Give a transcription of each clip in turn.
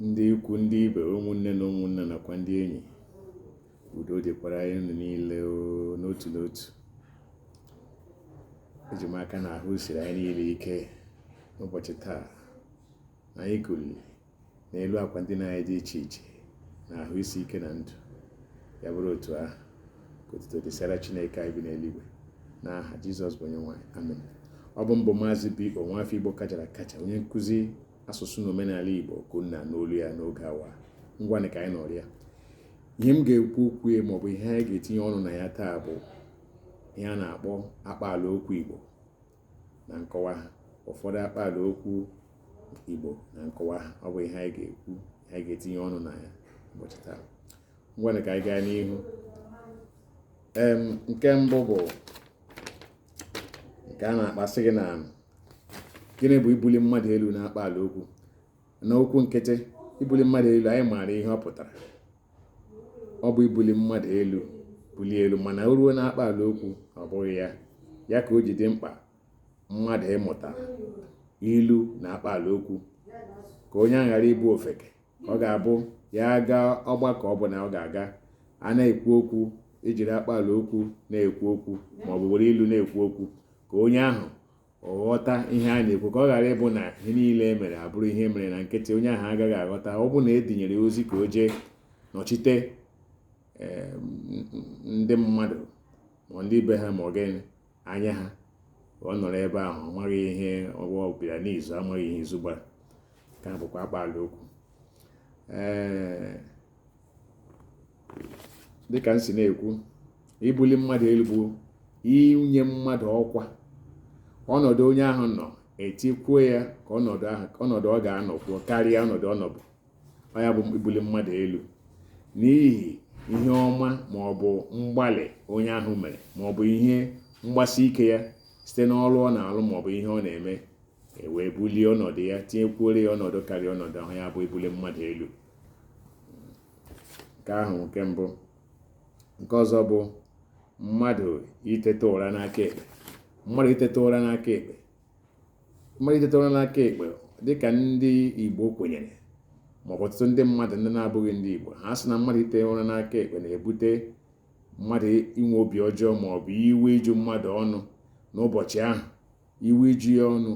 Ndị ikwu, ndị ibe, ụmụnne na ụmụnna nakwa ndị enyi, udo dịkwara anyị unu niile n'otu n'otu. Eji m aka na ahụ siri anyị niile ike n'ụbọchị taa, na anyị kuliri n'elu akwa ndina anyị dị iche iche na ahụ isi ike na ndụ. Ya bụrụ otu ahụ, ka otuto dịsara Chineke anyị bi n'eluigwe, n'aha Jizọs bụ Onyenwe anyị, amen. Ọ bụ m bụ Maazị B.O. Nwafọ Igbo kachara akacha, onye nkụzi asụsụ na omenala Igbo ka unu na-anụ olu ya n'oge awa. Ngwanụ, ka anyị nọrọ ya. Ihe m ga-ekwu okwu ya maọbụ ihe anyị ga-etinye ọnụ na ya taa bụ ihe a na-akpọ akpaala okwu Igbo na nkọwa ha. Ụfọdụ akpaala okwu Igbo na nkọwa ha, ọ bụ ihe anyị ga-ekwu, ihe anyị ga-etinye ọnụ na ya ụbọchị taa. Ngwanụ, ka anyị gaa n'ihu. Nke mbụ bụ nke a na-akpasị gị na gịnị bụ ibuli mmadụ elu na akpaala okwu? N'okwu nkịtị, ibuli mmadụ elu, anyị maara ihe ọ pụtara. Ọ bụ ibuli mmadụ elu, bulie elu. Mana o ruo na akpaala okwu, ọ bụghị ya. Ya ka o ji dị mkpa mmadụ ịmụta ilu na akpaala okwu, ka onye ahụ ghara ịbụ ofeke. Ọ ga-abụ ya gaa ọgbakọ ọbụla ọ ga-aga, a na-ekwu okwu, ejiri akpaala okwu na-ekwu okwu maọbụ were ilu na-ekwu okwu, ka onye ahụ ghọta ihe a na-ekwu, ka ọ ghara ịbụ na ihe niile e mere abụrụ ihe mere na nkịtị, onye ahụ agaghị aghọta. Ọ bụ na edinyere ozi ka o jee nọchite ndị mmadụ ma ndị be ha ma ọ gịnị anya ha, ọ nọrọ ebe ahụ, ọ maghị ihe ọgbọ bịara n'izu, amaghị ihe izu gbara. Nke a bụkwa akpaala okwu. Ee, dịka m si na-ekwu, ibuli mmadụ elu bụ inye mmadụ ọkwa, ọnọdụ onye ahụ nọ, etikwuo ya ka ọnọdụ ahụ, ọnọdụ ọ ga-anọkwuo karịa ọnọdụ ọ nọbụ. Ọ ya bụ ibuli mmadụ elu n'ihi ihe ọma ma ọ bụ mgbalị onye ahụ mere, ma ọ bụ ihe mgbasi ike ya site n'ọrụ ọ na-arụ ma ọ bụ ihe ọ na-eme, e wee bulie ọnọdụ ya, tinyekwuore ya ọnọdụ karịa ọnọdụ ahụ. Ya bụ ibuli mmadụ elu. Nke ahụ nke mbụ. Nke ọzọ bụ mmadụ iteta ụra n'aka ekpe. Mmadụ iteta ụra n'aka ekpe, mmadụ iteta ụra n'aka ekpe, dịka ndị Igbo kwenyere, maọbụ ọtụtụ ndị mmadụ ndị na-abụghị ndị Igbo, ha sị na mmadụ ite ụra n'aka ekpe na-ebute mmadụ inwe obi ọjọọ maọbụ iwe iju mmadụ ọnụ n'ụbọchị ahụ, iwe iju ya ọnụ,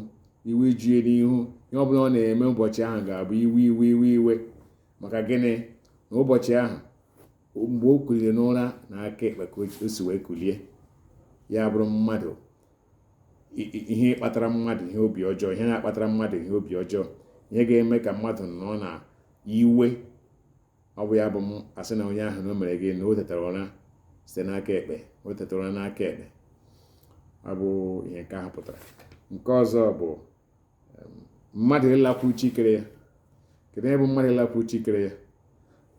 iwe iju ya n'ihu. Ihe ọbụla ọ na-eme ụbọchị ahụ ga-abụ iwe, iwe, iwe, iwe. Maka gịnị? Na ụbọchị ahụ, mgbe o kuliri n'ụra, n'aka ekpe ka o si wee kulie. Ya bụrụ mmadụ ihe kpatara mmadụ ihe obi ọjọọ, ihe na-akpatara mmadụ ihe obi ọjọọ, ihe ga-eme ka mmadụ nọ na iwe. Ọ bụ ya bụ asị na onye ahụ na o mere gị na o tetara ụra site n'aka ekpe, o tetara ụra n'aka ekpe. Ọ bụ ihe nke ahụ pụtara. Nke ọzọ bụ mmadụ ịlakwuru chi kere ya. Kedu ihe bụ mmadụ ịlakwuru chi kere ya?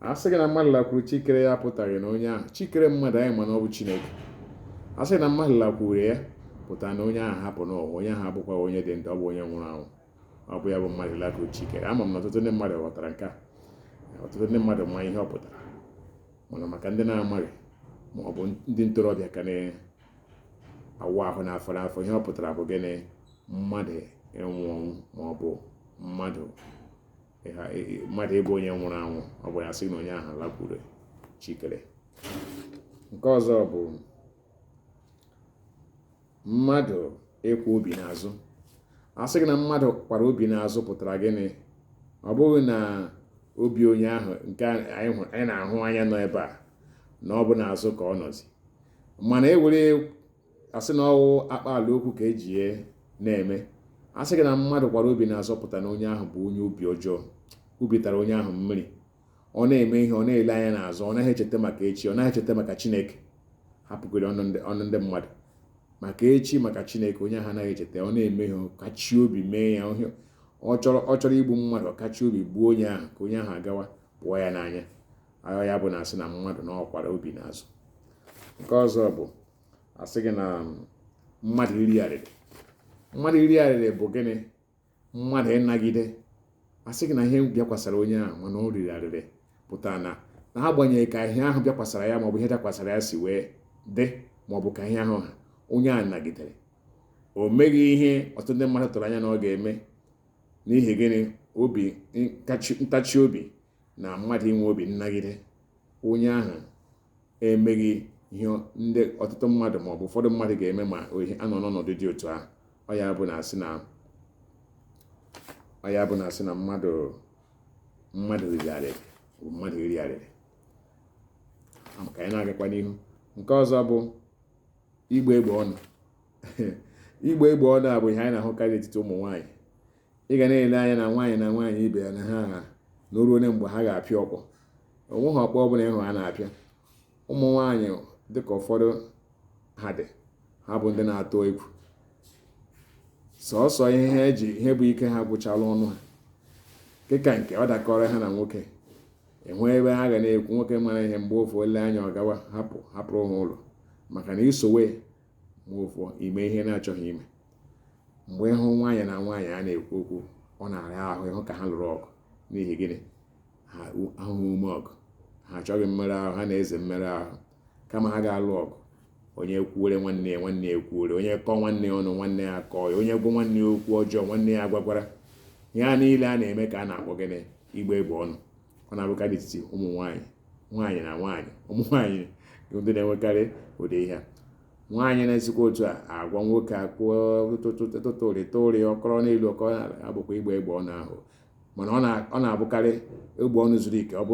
A sị gị na mmadụ lakwuru chi kere ya apụtaghị na onye ahụ, chi kere mmadụ, anyị ma na ọ bụ Chineke. A sị na mmadụ lakwuru ya pụtara na onye ahụ hapụ n'ụwa, onye ahụ abụkwa onye dị ndụ, ọ bụ onye nwụrụ anwụ. Ọ bụ ya bụ mmadụ lakwuru chi kere. Ama m na ọtụtụ ndị mmadụ ghọtara nke a, ọtụtụ ndị mmadụ ma ihe ọ pụtara, mana maka ndị na-amaghị ma ọ bụ ndị ntorobịa ka na-awụ ahụ n'afọ n'afọ, ihe ọ pụtara bụ gịnị? Mmadụ ịnwụ ọnwụ ma ọ bụ mmadụ ịbụ onye nwụrụ anwụ. Ọ bụ ya sị na onye ahụ lakwuru chi kere. Nke ọzọ bụ mmadụ ịkwa obi n'azụ. A sị gị na mmadụ kwara obi n'azụ pụtara gịnị? Ọ bụghị na obi onye ahụ nke anyị na-ahụ anya nọ ebe a, na ọ bụ n'azụ ka ọ nọzi. Mana e were asị na ọwụ akpaala okwu ka eji ya na-eme. A sị gị na mmadụ kwara obi n'azụ pụtara na onye ahụ bụ onye obi ọjọọ, obi tara onye ahụ mmiri. Ọ na-eme ihe, ọ na-ele anya n'azụ, ọ naghị echeta maka echi, ọ naghị echeta maka Chineke. Hapụgoro ọnụ ndị mmadụ maka echi, maka Chineke, onye ahụ anaghị echeta. Ọ na-eme ihe, kachi obi mee ya. Ọ chọrọ igbu mmadụ, kachi obi gbuo onye ahụ, ka onye ahụ agawa pụọ ya n'anya. Ahụ ya bụ na asị na mmadụ na ọ kwara obi n'azụ. Nke ọzọ bụ asị gị na mmadụ iri arịrị. Mmadụ iri arịrị bụ gịnị? Mmadụ ịnagide. Asị gị na ihe bịakwasara onye ahụ mana o riri arịrị pụtara na agbanyeghị ka ihe ahụ bịakwasara ya maọbụ ihe bịakwasara ya si wee dị, maọbụ ka ihe ahụ ha, onye a nagidere, o meghị ihe ọtụtụ ndị mmadụ tụrụ anya na ọ ga-eme. N'ihi gịnị? Obi ntachi obi na mmadụ inwe obi nnagide. Onye ahụ emeghị ihe ndị ọtụtụ mmadụ maọbụ ụfọdụ mmadụ ga-eme ma anọ n'ọnọdụ dị otu ahụ. Ọ ya bụ na asị na ọ ya bụ na asị na mmadụ riri arịrị bụ mmadụ iri arịrị. Ka anyị na-agakwa n'ihu, nke ọzọ bụ igba egbe ọnụ. Igba egbe ọnụ a bụ ihe anyị na-ahụkarị n'etiti ụmụ nwaanyị. Ị ga na-ele anya na nwaanyị na nwaanyị ibe ya na ha na o ruo mgbe ha ga-apịa ọkpọ. Onweghị ọkpọ ọbụla ịhụ ha na-apịa. Ụmụ nwaanyị, dịka ụfọdụ ha dị, ha bụ ndị na-atụ egwu. Sọọsọ ihe ha eji ihe bụ ike ha gwụchala ọnụ ha. Dịka nke ọ dakọrọ ha na nwoke, enwe ebe ha ga na-ekwu. Nwoke mara ihe, mgbe ofu ole anya ọ gawa hapụ hapụrụ ha ụlọ, maka na isowe ma ofu ime ihe na-achọghị ime. Mgbe ịhụ nwaanyị na nwaanyị a na-ekwu okwu, ọ na-arịa ahụ ịhụ ka ha lụrụ ọgụ. N'ihi gịnị? Ha ahụghị ume ọgụ, ha achọghị mmerụ ahụ, ha na-eze mmerụ ahụ. Kama ha ga-alụ ọgụ, onye kwuore nwanne ya, nwanne ya ekwuore, onye kọọ nwanne ya ọnụ, nwanne ya akọọ ya, onye gwa nwanne ya okwu ọjọọ, nwanne ya agwagwara. Ihe a niile a na-eme ka a na-akpọ gịnị? Igba egbe ọnụ. Ọ na-abụkarị n'etiti ụmụ nwaanyị, nwaanyị na nwaanyị. Ụmụ nwaanyị ndị na-enwekarị ụdị ihe a. Nwaanyị na-esikwa otu a agwa nwoke akwụọ tụtụrị tụrị, ọkọrọ n'elu, ọkọrọ n'ala, abụkwa igba egbe ọnụ ahụ. Mana ọ na-abụkarị egbe ọnụ zuru ike, ọ bụ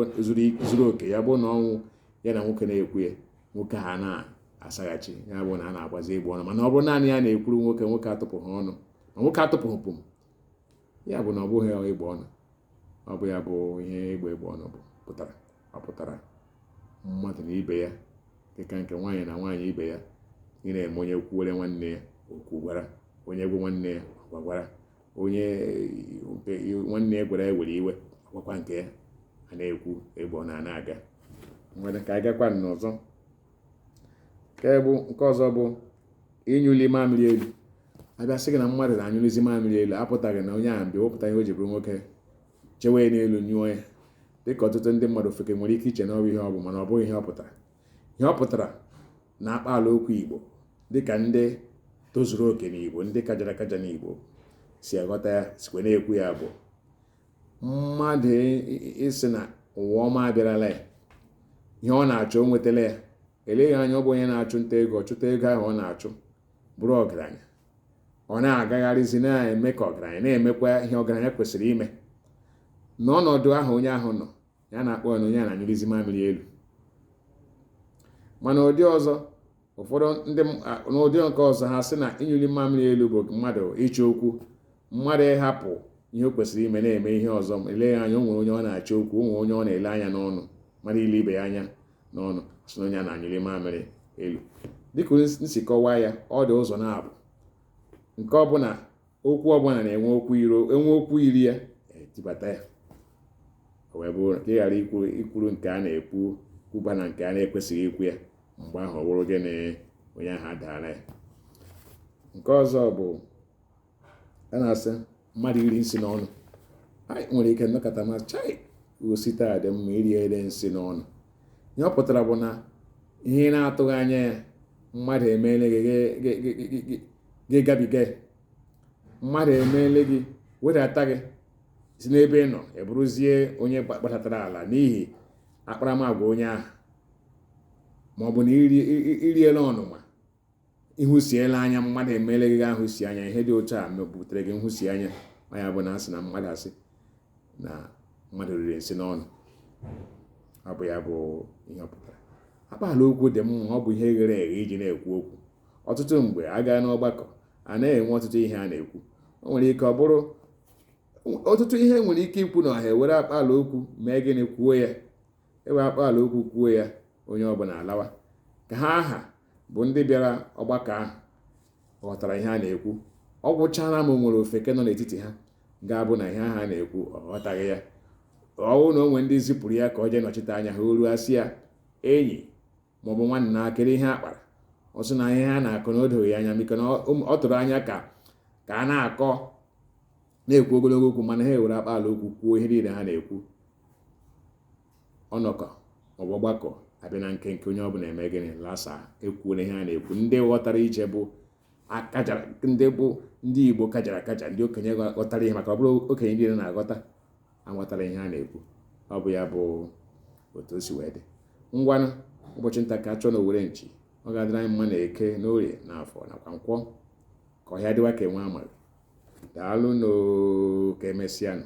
zuru oke. Ya bụ na ọnwụ ya na nwoke na-ekwu ya, nwoke ha na-asaghachi, ya bụ na a na-agbazi egbe ọnụ. Mana ọ bụrụ naanị ya na-ekwuru nwoke, nwoke atụpụghị ọnụ, ma nwoke atụpụghị pụm, ya bụ na ọ bụghị egbe ọnụ. Ọ bụ ya bụ ihe igba egbe ọnụ bụ pụtara. Ọ pụtara mmadụ na ibe ya, dịka nke nwaanyị na nwaanyị ibe ya, ị na-eme onye kwuore nwanne ya, okwu gwara, onye gwa nwanne ya, gwagwara, onye nke nwanne ya gwara ya were iwe gwakwa nke ya, a na-ekwu egbe ọ na-aga. Nwere ka anyị gakwa n'ọzọ. Nke bụ nke ọzọ bụ ịnyụli mamịrị elu. Abịa sị gị na mmadụ na-anyụlizi mamịrị elu, apụtaghị na onye ahụ bịa wepụta ihe o ji bụrụ nwoke chewe ya n'elu nyụọ ya, dịka ọtụtụ ndị mmadụ ofeke nwere ike iche na ọ bụ ihe ọ bụ. Mana ọ bụghị ihe ọ pụtara. Ihe ọ pụtara na akpaala okwu Igbo, dịka ndị tozuru oke n'Igbo, ndị kajara akaja n'Igbo si aghọta ya, sikwa na-ekwu ya, bụ mmadụ ịsị na ụwa ọma abịarala ya, ihe ọ na-achọ o nwetala ya. Eleghị anya ọ bụ onye na-achụ nta ego, ọchụta ego ahụ ọ na-achụ, bụrụ ọgaranya, ọ na-agagharịzi na-eme ka ọgaranya, na-emekwa ihe ọgaranya kwesịrị ime. N'ọnọdụ ahụ onye ahụ nọ, ya na-akpọ ya na onye a na-anyụlizi mamịrị elu. Mana ụdị ọzọ, ụfọdụ ndị n'ụdị nke ọzọ, ha sị na ịnyụli mamịrị elu bụ mmadụ ịchọ okwu, mmadụ ịhapụ ihe o kwesịrị ime na-eme ihe ọzọ. Eleghị anya o nwere onye ọ na-achọ okwu, o nwere onye ọ na-ele anya n'ọnụ, mmadụ ile ibe ya anya n'ọnụ, sị na onye a na-anyụli mamịrị elu. Dịka m si kọwaa ya, ọ dị ụzọ na-abụ. Nke ọbụla, okwu ọbụla na-enwe okwu iro, enwe okwu iri ya etibata ya, o wee bụrụ ka ị ghara ikwuru nke a na-ekwu kwuba na nke a na-ekwesịghị ikwu ya. Mgbe ahụ ọ bụrụ gịnị? Onye ahụ adaala ya. Nke ọzọ bụ a na-asị mmadụ iri nsị n'ọnụ. Anyị nwere ike nnọkọta ma chai, osi taa dị mma, iri ere nsị n'ọnụ. Ihe ọ pụtara bụ na ihe ị na-atụghị anya ya, mmadụ emeela gị, gị gabiga ya. Mmadụ emeela gị, wedata gị si n'ebe ị nọ, ebụrụzie onye gbadatara ala n'ihi akparamagwa onye ahụ, ma ọ bụ na iriela ọnụma, ịhụsiela anya, mmadụ emeela gị ahụsi anya. Ihe dị otu a butere gị nhụsi anya. Ọ ya bụ na asị na mmadụ asị na mmadụ riri nsị n'ọnụ. Ọ bụ ya bụ ihe ọ pụtara. Akpaala okwu dị mma, ọ bụ ihe ghere eghe iji na-ekwu okwu. Ọtụtụ mgbe a gaa n'ọgbakọ, a na-enwe ọtụtụ ihe a na-ekwu. O nwere ike ọ bụrụ ọtụtụ ihe nwere ike ikwu na ọha ewere akpaala okwu mee gịnị? Kwuo ya. Ewe akpaala okwu kwuo ya, onye ọbụla alawa ka ha aha bụ ndị bịara ọgbakọ ahụ ghọtara ihe a na-ekwu. Ọ gwụchara ma o nwere ofeke nọ n'etiti ha ga-abụ na ihe ahụ a na-ekwu ọ ghọtaghị ya. Ọ bụrụ na o nwere ndị zipụrụ ya ka ọ jee nọchite anya ha, o ruo asị ya, enyi maọbụ nwanna, kedu ihe a kpara? Ọ sị na ihe ha na-akọ na o doghị ya anya, maka na ọ tụrụ anya ka a na-akọ na-ekwu ogologo okwu, mana ha ewere akpaala okwu kwuo ihe niile ha na-ekwu. Ọnọkọ maọbụ ọgbakọ abịa na nke nke onye ọbụla eme gịnị? Lasa. Ekwuola ihe a na-ekwu. Ndị ghọtara ije bụ Akajara ndị bụ ndị Igbo kajara akaja, ndị okenye ghọtara ihe, maka ọ bụrụ okenye niile na-aghọta aghọtara ihe a na-ekwu. Ọ bụ ya bụ otu o si wee dị. Ngwanụ, ụbọchị nta ka a chụọ n'owere nchi. Ọ ga-adịrị anyị mma na Eke, na Orie, na Afọ nakwa Nkwọ, ka ọhịa dịwa ka enwe amaghị. Daalụ nụ, ka emesịanụ.